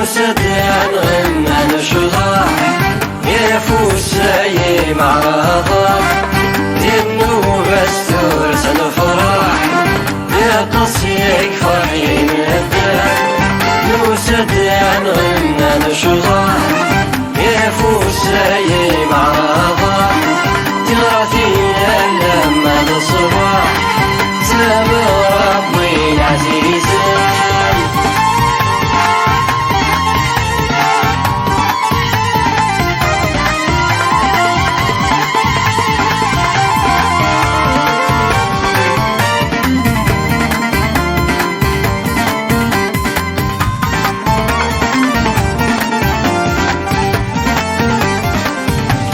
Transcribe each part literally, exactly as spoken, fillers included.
Nusa-d ad nɣenna necḍeḥ, ifus ay imeɛraḍen, di nnuba-s tura s nefreḥ, iṭṭes yekfeḥ i medden. Nusa-d ad nɣenna necḍeḥ, ifus ay imeɛraḍen, tiɣratin alamma d ṣṣbeḥ, ttamen Rebbi lɛzizen.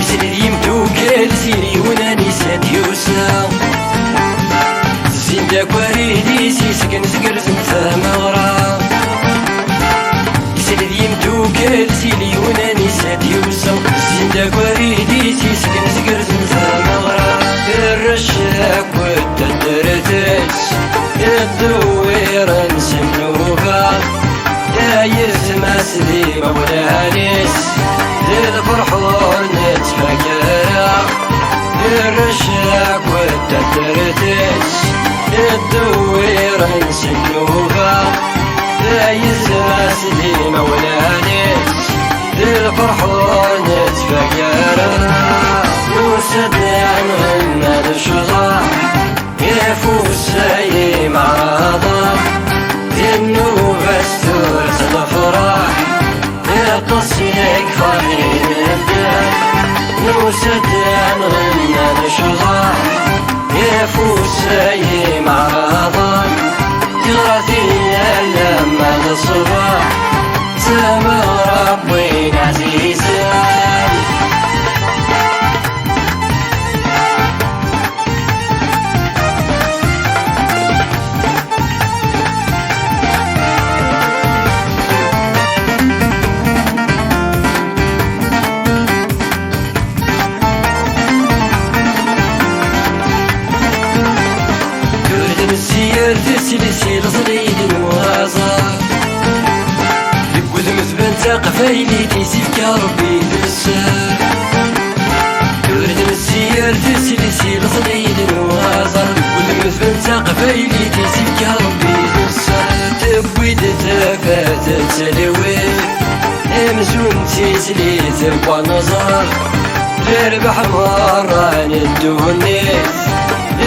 Isli d yimdukal, isli yiwen anisa d-yusa. Zzin-d akk arid-is, isken tgerzen tameɣra. Isli d yimdukal, isli yiwen anisa d-yusa. Zzin-d akk arid-is, isken tgerzen tameɣra. Arrac akk d taddart-is, ttdewwiren s nnuba. Ayetma-s d imawlan-is, di lferḥ ur nettfak ara. Arrac akk d taddart-is, ttdewwiren s nnuba. Ayetma-s d imawlan-is, di lferḥ ur nettfak ara. Nusa-d ad nɣenna necḍeḥ, ifus ay imeɛraḍen, di nnuba-s tura s lefraḥ, iṭṭes yekfeḥ i medden. Nusa-d ad nɣenna necḍeḥ, ifus ay imeɛraḍen, tiɣratin alamma d ṣṣbeḥ, ttamen Rebbi lɛzizen. Ur d-nessi ar teslit i leẓli d nwaẓer. Deg udem tban taqbaylit i s-ifka Rebbi d sser. Ur d-nessi ar teslit i leẓli d nwaẓer. Deg udem tban taqbaylit i s-ifka Rebbi d sser. Tewwi-d tafat d talwit, amzun d tislit n wanẓar. Lerbaḥ merra n ddunit,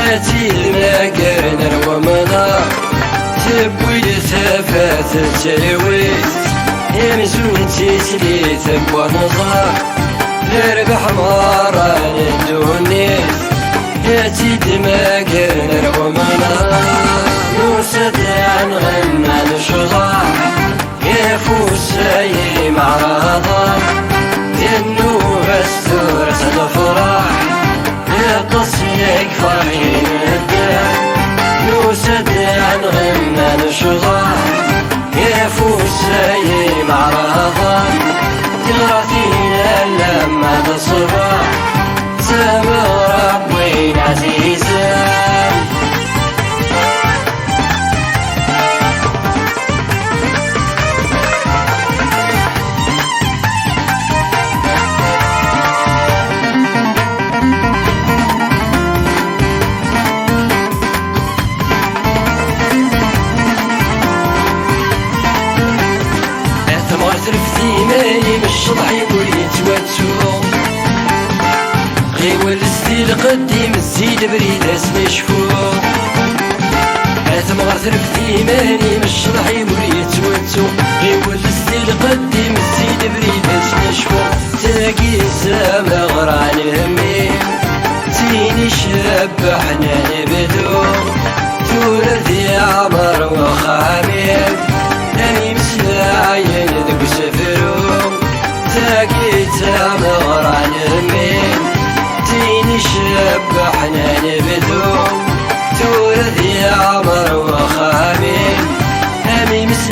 ad tt-id-mmagren ar wemnar. Tewwi-d tafat d talwit, amzun d tislit n wanẓar. Lerbaḥ merra n ddunit, ad tt-id-mmagren ar wemnar. Nusa-d ad nɣenna necḍeḥ, ifus ay imeɛraḍen, di nnuba-s tura s lefraḥ, iṭṭes yekfeḥ i medden. Nusa-d ad nɣenna necḍeḥ, ifus ay imeɛraḍen, tiɣratin alamma d ṣṣbeḥ, ttamen Rebbi lɛzizen. Atem ɣer treft iman-im, ccḍeḥ-iw ur yettwattu. Ɣiwel s di lqedd-im, zzi lebrid ad s-necfu. Atem ɣer treft iman-im, ccḍeḥ-iw ur yettwattu. Ɣiwel s di lqedd-im, zzi lebrid ad s-necfu. Tagi d tameɣra n mmi, tin icebbeḥen anebdu. Tura di ɛmer wexxam-im, am imeslayen deg usefru. Tagi d tameɣra n mmi, tin icebbeḥen anebdu. Tura di ɛmer wexxam-im, am imeslayen